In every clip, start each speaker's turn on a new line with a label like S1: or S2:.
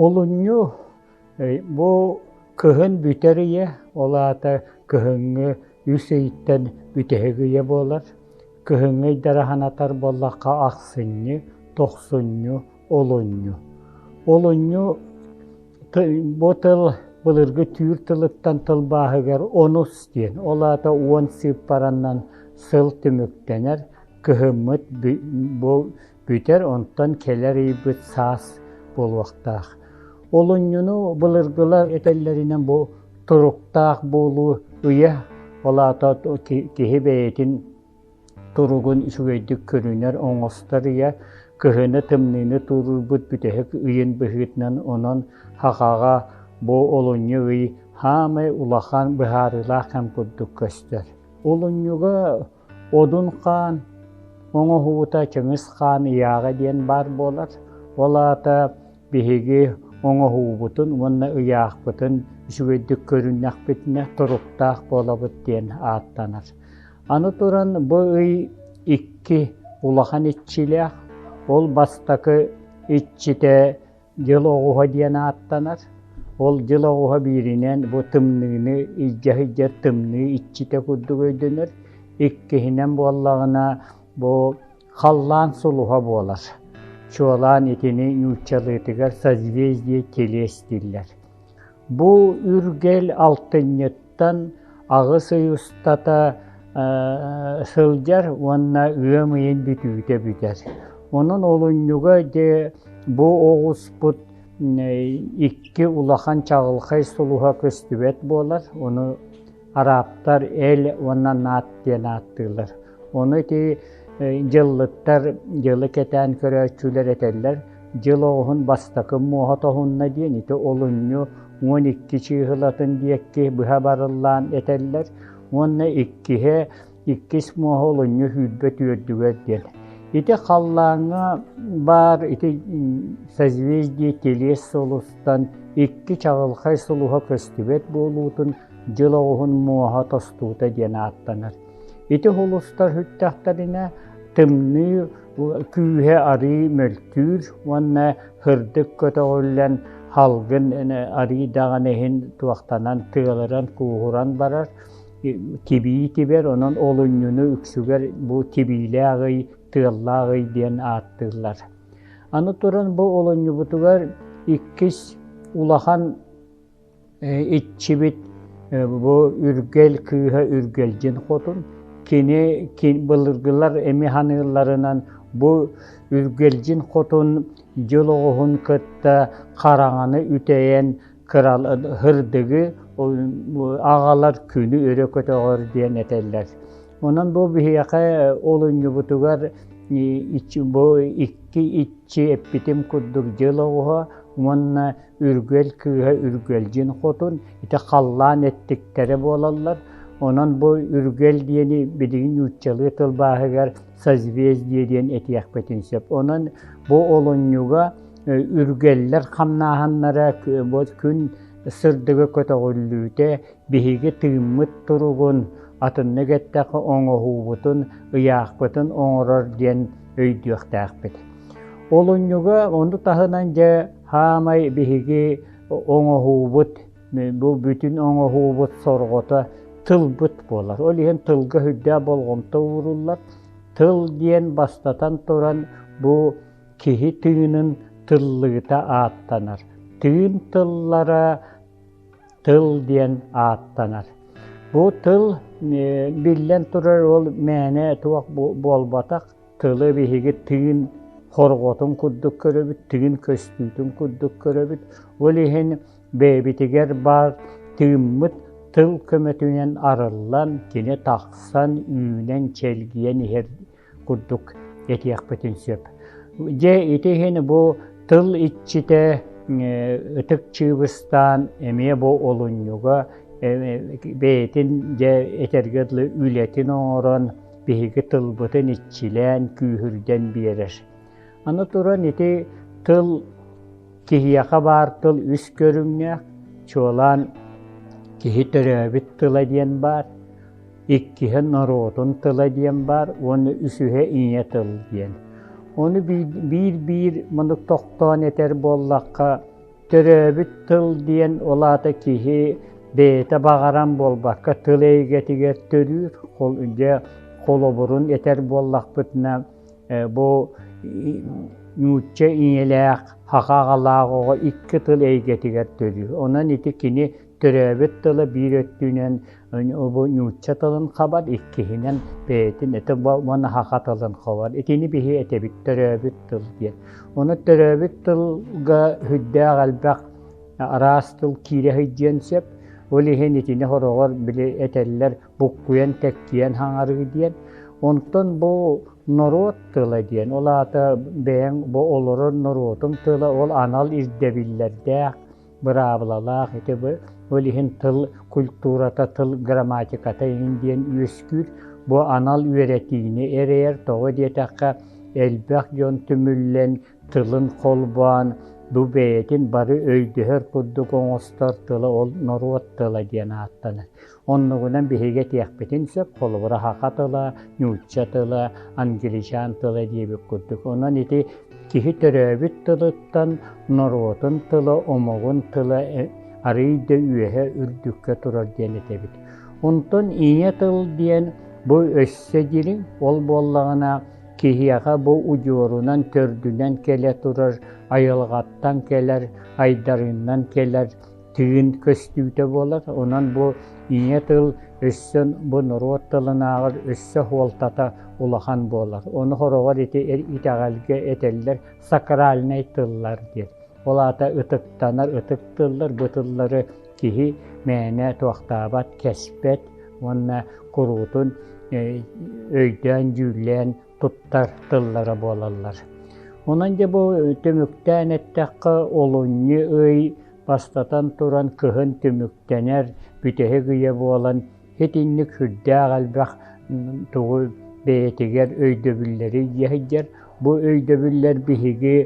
S1: Олунньу бу кыһын бүтэр ыйа, ол аата кыһыҥҥы үс ыйтан бүтэһик ыйа буолар. Кыһыҥҥы ыйдары санатар буоллахха ахсынньы, тохсунньу, олунньу. Олунньу бу тыл былыргы түүр тылыттан тылбааһыгар онус диэн, ол аата уон сыыппаранан сыл түмүктэнэр, кыһыммыт бу бүтэр, онтон кэлэр ыйбыт саас буолуохтаах. Олунньуну былыргылар этэллэринэн бу туруктаах буолуу ыйа, ол аата киһи бэйэтин туругун үчүгэйдик көрүнэр, оҥостор ыйа, кыһыны тымныыны туоруурбут бүтэһик ыйын быһыытынан онон Хахаҕа бу олунньу ый хаамай улахан быһаарыылаах кэм курдук көстөр. Олунньуга Одун хаан оҥоһуута Чыҥыс хаан ыйааҕа диэн баар буолар. Ол аата биһиги оҥоһуубутун уонна ыйаахпытын үчүгэйдик көрүннэхпитинэ туруктаах буолабыт диэн ааттанар. Аны туран бу ый икки улахан иччилээх, ол бастакы иччитэ Дьыл оҕуһа диэн ааттанар. Ол дьыл оҕуһа бииринэн бу тымныыны илдьэ сылдьар тымныы иччитэ курдук өйдөнөр. Иккиһинэн буоллаҕына бу халлаан сулуһа буолар. Чуолаан итини нууччалыытыгар созвездие телес дииллэр. Бу үргэл алтынньыттан аҕыс ый устата сылдьар уонна ыам ыйын бүтүүтэ бүтэр. Онон олунньуга дьэ бу оҕуспут икки улахан чаҕылхай сулуһа көстүбэт буолар. Ону арабтар Эль уонна Нат диэн ааттыыллар. Ону ити дьыллыттар дьылы кэтээн көрөөччүлэр этэллэр, дьыл оҕуһун бастакы муоһа тоһунна диэн ити олунньу 12 чыыһылатын диэки быһа барыллаан этэллэр уонна иккиһэ иккис муоһа олунньу сүүрбэ түөрдүгэр диэн. Ити халлааҥҥа баар ити созвездие Телес сулустан икки чаҕылхай сулуһа көстүбэт буолуутун дьыл оҕуһун муоһа тостуута диэн ааттанар. Ити сулустар сүттэхтэринэ тымныы күүһэ арыы мөлтүүр уонна сырдык көтөҕүллэн салгын арыы даҕаны иһин туохтанан тыалыран кууһуран барар тибии тибэр онон олунньуну үксүгэр бу тибиилээх ый тыаллаах ый диэн ааттыыллар. Аны туран бу олунньубутугар иккис улахан иччибит бу Үргэл кыыһа Үргэлдьин хотун кини былыргылар эми ханыылларынан бу Үргэлдьин хотун дьыл оҕуһун кытта хараҥаны үтэйэн һырдыгы аҕалар күнү өрө көтөҕөр диэн этэллэр. Онон бу биһиэхэ олунньубутугар бу икки иччи эппитим курдук дьыл оҕуһа уонна Үргэл кыыһа Үргэлдьин хотун ити халлаан эттиктэрэ буолаллар. Онон бу Үргэл диэни билигин нууччалыы тылбааһыгар созвездие диэн этиэхпитин сөп. Онон бу олунньуга үргэллэр хамнааһыннара бу күн сырдыгы көтөҕүллүүтэ биһиги тыыммыт туругун атыннык эттэххэ оҥоһуубутун ыйаахпытын оҥорор диэн өйдүөхтээхпит. Олунньуга ону таһынан дьэ хаамай биһиги оҥоһуубут бу бүтүн оҥоһуубут сорҕото тылбыт буолар. Ол иһин тылга сүрдээх болҕомто ууруллар. Тыл диэн бастатан туран бу киһи тыынын тыллыыта ааттанар. Тыын тыллара тыл диэн ааттанар. Бу тыл биллэн турар ол мээнэ туох буолбатах тылы биһиги тыын хорҕотун курдук көрөбүт, тыын көстүүтүн курдук көрөбүт. Ол иһин бэйэбитигэр баар тыыммыт тыл көмөтүнэн арыллан, кини тахсан, үүнэн, чэлгийэн иһэр курдук этиэхпитин сөп. Дьэ ити иһин бу тыл иччитэ ытык чыыбыстаан эмиэ бу олунньуга бэйэтин дьэ этэргэ дылы үлэтин оҥорон биһиги тылбытын иччилээн күүһүрдэн биэрэр. Аны туран ити тыл киһиэхэ баар тыл үс көрүҥнээх, чуолаан киһи төрөөбүт тыла диэн баар, иккиһэ норуотун тыла диэн баар уонна үсүһэ ийэ тыл диэн. Ону биир-биир муну тохтоон этэр буоллахха, Төрөөбүт тыл диэн ол аата киһи бэйэтэ баҕаран буолбакка тыл эйгэтигэр төрүүр, дьэ холобурун этэр буоллахпытына бу нуучча ийэлээх, саха аҕалаах оҕо икки тыл эйгэтигэр төрүүр. Онон ити кини төрөөбүт тыла биир өттүнэн бу нуучча тылын хабар, иккиһинэн бэйэтин этэ уонна саха тылын хабар. Итини биһи этэбит төрөөбүт тыл диэн. Ону төрөөбүт тылга сүрдээх элбэх араас тыл киирэ сылдьыан сөп. Ол иһин итини сороҕор били этэллэр буккуйан тэккийэн хаҥарыы диэн. Онтон бу норуот тыла диэн, ол аата бэйэҥ бу олорор норуотуҥ тыла ол анал ирдэбиллэрдээх, быраабылалаах ити ол иһин тыл культурата, тыл грамматиката иһин диэн үөскүүр. Бу анал үөрэтиини эрэйэр, тоҕо диэтэххэ элбэх дьон түмүллэн тылын холбоон бу бэйэтин бары өйдөһөр курдук оҥостор тыла ол норуот тыла диэн ааттанар. Оннугунан биһиги этиэхпитин сөп, холобура саха тыла, нуучча тыла, англичан тыла диэбит курдук. Онон ити киһи төрөөбүт тылыттан норуотун тыла, омугун тыла арыый да үөһэ үрдүккэ турар диэн этэбит. Онтон ийэ тыл диэн бу өссө дириҥ, ол буоллаҕына киһиэхэ бу удьуорунан төрдүнэн кэлэ турар, айылҕаттан кэлэр, айдарыынан кэлэр тыын көстүүтэ буолар. Онон бу ийэ тыл өссө бу норуот тылынааҕар өссө суолтата улахан буолар. Ону хороҕор ити итэҕэлгэ этэллэр сакральнай тыллар диэн. Ол аата ытыктанар ытык тыллар, бу тыллары киһи мээнэ туохтаабат, кэспэт уонна куруутун өйдөөн-дьүүллээн туттар тыллара буолаллар. Онон дьэ бу түмүктээн эттэххэ, олунньу ый бастатан туран кыһын түмүктэнэр бүтэһик ыйа буолан итинник сүрдээх элбэх тугу бэйэтигэр өйдөбүллэри иэһэйдэр. Бу өйдөбүллэр биһиги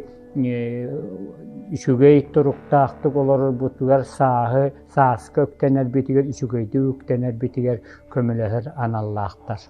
S1: үчүгэй туруктаахтык олорорбутугар сааһы сааска үктэнэрбитигэр үчүгэйдик үктэнэрбитигэр көмөлөһөр аналлаахтар.